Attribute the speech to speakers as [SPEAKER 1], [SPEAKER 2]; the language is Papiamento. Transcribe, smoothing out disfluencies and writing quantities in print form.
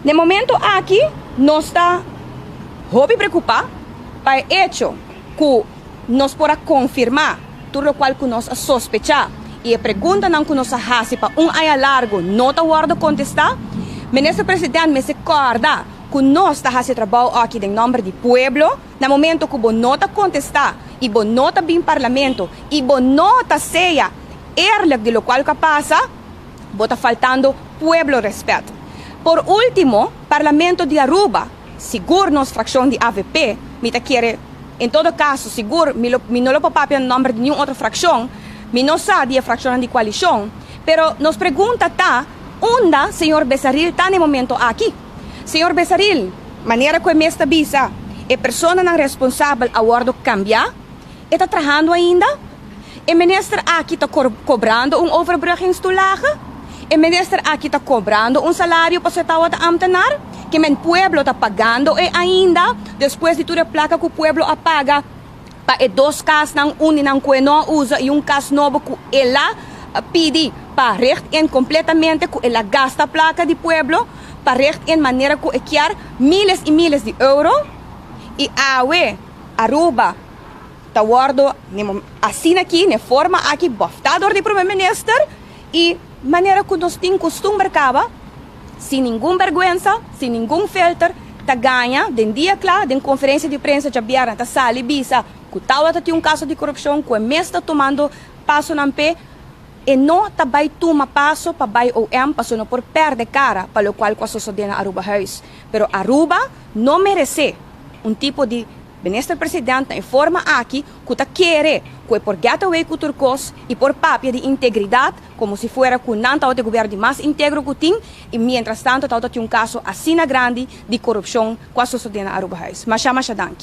[SPEAKER 1] Na e momento aki, nos ta hopi preocupa pa e hecho cu nos por a confirma tur locual cu nos a sospecha y e preguntanan cu nos a haci pa un aña largo no ta wordo contesta. Minister President mester corda cu nos ta haci trabou aki den nomber di pueblo. Na momento cu bo no ta contesta y bo no ta bin Parlamento y bo no ta sea eerlijk di locual cu a pasa, bo ta faltando pueblo respet. Por ultimo, Parlamento di Aruba, sigur nos fraccion di AVP, mi ta kere, en todo caso, sigur mi no lo por papia na nomber di niun otro fraccion, mi no sa di e fraccionnan di coalicion, pero nos pregunta ta, unda señor Besaril ta na e momento aki? Señor Besaril, manera cu e mes ta bisa, e personanan responsabel a wordo cambia, e ta trahando ainda? E minister aki ta cobrando un overbruggingstoelage? E minister aki ta cobrando un salario pasobra e tawata ambtenaar? Ke men pueblo ta pagando e ainda despues di tur e placa cu pueblo a paga pa e dos casnan, un di nan cu e no a usa y un cas nobo cu el a pidi pa richt in completamente cu el a gasta placa di pueblo pa richt in manera cu e kier miles y miles di euro y awe Aruba ta wordo asina aki, n'e forma aki, bofta dor di Prome Minister y manera cu nos tin custumber caba, sin ningun berguensa, sin ningun filter, ta gaña den dia cla, den conferencia di prensa djabièrnè ta sali bisa cu tawata tin un caso di corupcion cu e mes ta tumando pasonan p'e, e no ta bay tuma paso pa bay OM paso no por perde cara pa locual cu a sosode na Arubahuis. Pero Aruba no merece un tipo di Minister President na e forma aki cu ta kere cu e por get away cu tur cos y por papia di integridad como si fuera cu nan tawata e gobierno di mas integro cu tin y mientras tanto tawata tin un caso asina grandi di corupcion cu a sosode na Arubahuis. Masha masha danki.